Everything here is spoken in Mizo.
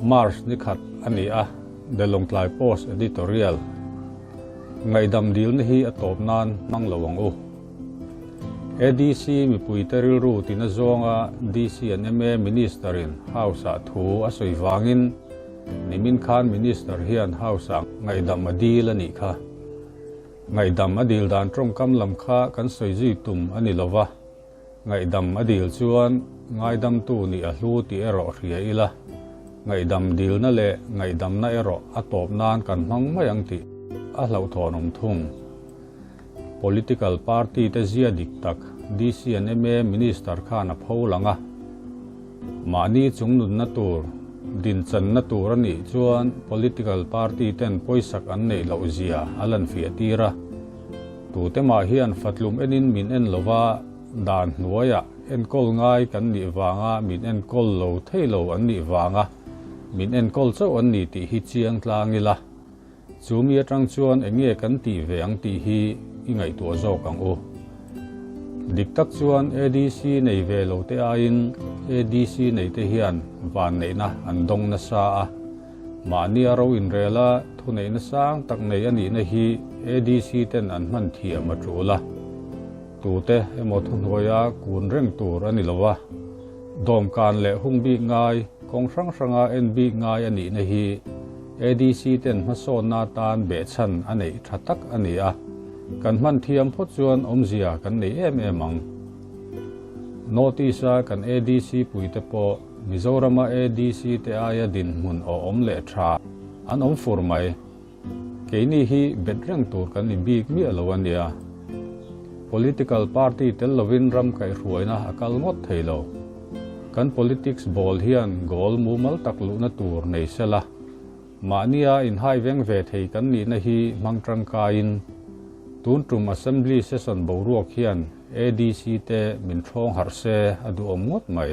March ni khat a ni a, The Lawngtlai Post Editorial, Ngaihdam dilna hi a tawp nan hmang lo ang u. ADC mipuite rilru tina zawnga DC and ma Minister-in House-ah thu a sawi vangin nimin khan Minister hian House-ah ngaihdam a dil a nih kha. Ngaihdam a dil dan tawngkam lam kha kan sawi zui tum a ni lova. Ngaihdam a dil chuan ngaidamtu nih a hlu tih erawh hria ila, ngaihdam dilna leh ngaihdamna erawh a tawp nan kan hmang mai ang tih a hlauhthawnawm thung. Political party te zia dik tak DC and ma Minister khan a pho lang a, mahni chungnunna tur, dinchanna tur a nih chuan political party ten pawisak an neih loh zia a lanfiah tir a. Tute mah hian fatlum enin min en lova, dan hnuaiah enkawl ngai kan nih vanga min enkawl lo thei lo an nih vanga min enkawl chauh an ni tih hi chiang tlang ila, chu mi atang chuan eng nge kan tih ve ang tih hi i ngaihtuah zawk ang u. Dik tak chuan ADC nei ve lo te aiin ADC nei te hian vanneihna an dawng nasa a, Mahnia ro inrela thuneihna sang tak nei a nihna hi ADC ten an hman thiam a tul a. Tute emaw thuhnuaia kun reng tur a ni lo a. Dawmkan leh hung bik ngai, kawng hrang hranga en bik ngai a nihna hi ADC ten hmasawnna atan behchhan a neih tha tak a ni a. Kan hman thiam phawt chuan awmzia kan nei em em ang. North East-a kan ADC puite pawh Mizorama ADC te aia dinhmun awhawm leh tha an awm fur mai. Keini hi bet reng tur kan ni bik miah lo a nia. Political party tel lovin ram kaihhruaina a kal ngawt thei lo. Kan politics ball hian goal mumal tak luhna tur nei sela, mahnia inhai veng ve thei kan nihna hi hmang tangkaiin tun tum Assembly session boruak hian ADC te min thawng harh se a duhawm ngawt mai.